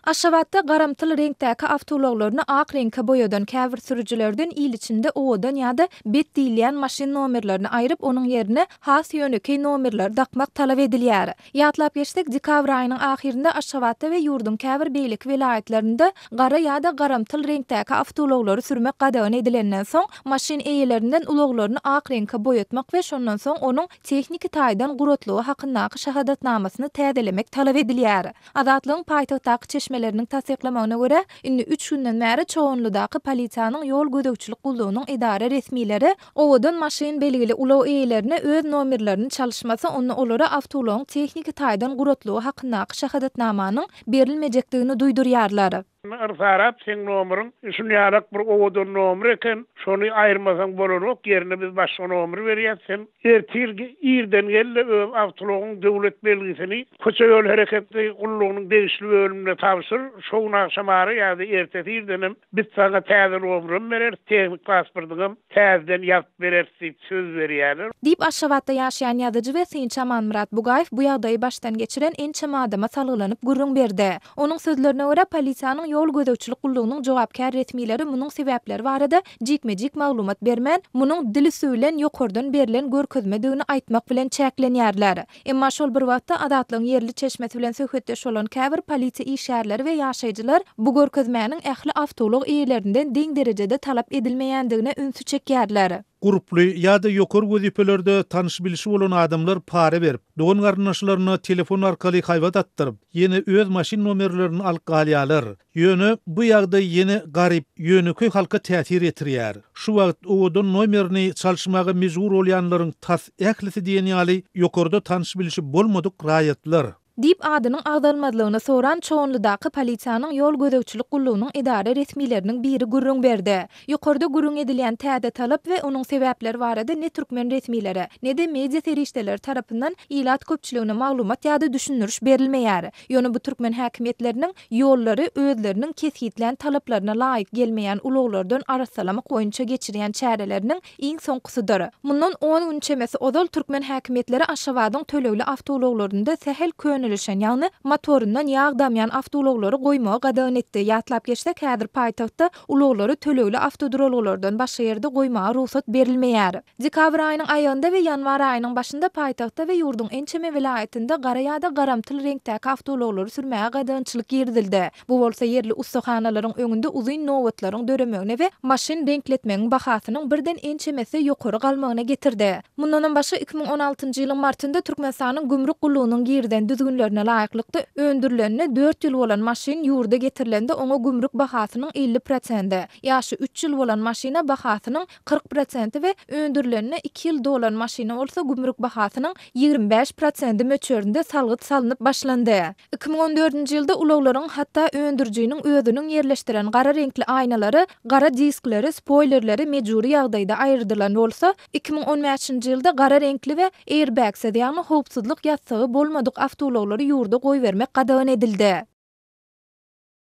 Aşgabatda garamtyl reňkdäki awtoulaglaryny ak reňke boýadan käbir sürüjilerden il içinde owadan ýa-da bet diýilýän maşyn nomerlerini aýryp, onuň ýerine has ýönekeý nomerleri dakmak talap edilýär. Ýatlap geçsek, dekabr aýynyň ahyrynda Aşgabatda we ýurduň käbir beýleki welaýatlarynda gara ýa-da garamtyl reňkdäki awtoulaglary sürmek gadagan edilenden soň, maşyn eýelerinden ulaglaryny ak reňke boýatmak we şondan soň onuň tehniki taýdan guratlygy hakyndaky şahadatnamasyny täzelemek talap edilýär. Azatlygyň paýtagtdaky çeşmeleriniň tassyklamagyna görä, indi üç günden bäri Çoganlydaky polisiýanyň ýol gözegçilik gullugynyň edara resmileri owadan maşyn belgili ulag eýelerine öz nomerlerini çalyşmasa, onda olara awtoulagyň tehniki taýdan guratlygy hakyndaky şahadatnamanyň berilmejekdigini duýdurýarlar. Yrsarap seň nomeriň şunýalak bir owadan nomer eken, şony aýyrmasaň bolanok, ýerine biz başga nomer berýäs, sen ertir irden gel-de öz awtoulagyň döwlet belgisini Köçe-ýol hereketi gullugynyň degişli bölümine tabşyr, şo gün agşamara ýa-da ertesi irdenem biz saňa täze nomerem bereris, tehnik pasportyňam täzeden ýazyp bereris diýip söz berýärler. Diýip, Aşgabatda ýaşaýan ýazyjy we synçy Amanmyrat Bugaýew bu ýagdaýy başdan geçiren ençeme adama salgylanyp gürrüň berdi. Onuň sözlerine görä, polisiýanyň ýol gözegçilik gullugynyň jogapkär resmileri munuň sebäpleri barada jikme-jik maglumat bermän, munuň dil üsti bilen ýokardan berlen görkezmedigini aýtmak bilen çäklenýärler. Emma şol bir wagtda Azatlygyň ýerli çeşmesi bilen söhbetdeş bolan käbir polisiýa işgärleri we ýaşaýjylar bu görkezmäniň ähli awtoulag eýelerinden deň derejede talap edilmeýändigine ünsi çekýärler. Gurply ýa-da ýokary wezipelerde tanyş-bilişi bolan adamlar para berip, dogan-garyndaşlaryna telefon arkaly haýbat atdyryp, ýene öz maşyn nomerlerini alyp galýarlar. Ýöne bu ýagdaý ýene garyp, ýönekeý halka täsir ýetirýär. Şu wagt owadan nomerini çalyşmaga mejbur bolýanlaryň tas ählisi diýen ýaly ýokarda tanyş-bilişi bolmadyk raýatlar. Diýip, adynyň agzalmazlygyny soran Çoganlydaky polisiýanyň ýol gözegçilik gullugynyň edara resmileriniň biri gürrüň berdi. Ýokarda gürrüň edilýän täze talap we onuň sebäpleri barada ne türkmen resmileri, ne-de media serişdeleri tarapyndan ilat köpçüligine maglumat ýa-da düşündiriş berilmeýär. Ýöne bu türkmen häkimiýetleriniň ýollary özleriniň kesgitlän talaplaryna laýyk gelmeýän ulaglardan arassalamak boýunça geçirýän çäreleriniň iň soňkusydyr. Mundan on gün çemesi ozal türkmen häkimiýetleri Aşgabadyň tölegli awtoulaglarynda sähel könelişen, ýagny motoryndan ýag damýan awtoulaglary goýmagy gadagan etdi. Ýatlap geçsek, häzir paýtagtda ulaglary tölegli awtoduralgalardan başga ýerde goýmaga rugsat berilmeýär. Dekabr aýynyň aýagynda we ýanwar aýynyň başynda paýtagtda we ýurduň ençeme welaýatynda gara ýa-da garamtyl reňkdäki awtoulaglary sürmäge gadagançylyk girizildi. Bu bolsa ýerli ussahanalaryň öňünde uzyn nobatlaryň döremegine we maşyn reňkletmegiň bahasynyň birden ençeme esse ýokary galmagyna getirdi. Mundanam başga, 2016-njy ýylyň martynda Türkmenistanyň Gümrük gullugynyň girizen düzgünlerine laýyklykda, öndürilenine dört ýyl bolan maşyn ýurda getirilende oňa gümrük bahasynyň 50 prosendi, ýaşy üç ýyl bolan maşyna bahasynyň 40 prosenti we öndürilenine iki ýyl dolan maşyna bolsa gümrük bahasynyň 25 prosendi möçberinde salgyt salnyp başlandy. 2014-nji ýylda ulaglaryň hatda öndürijiniň özüniň ýerleşdiren gara reňkli aýnalary, gara diskleri, spoýlerleri mejbury ýagdaýda aýyrdylan bolsa, 2015-nji ýylda gara reňkli we airbagsiz, ýagny howpsuzlyk ýassygy bolmadyk awtoulaglary ýurda goýbermek gadagan edildi.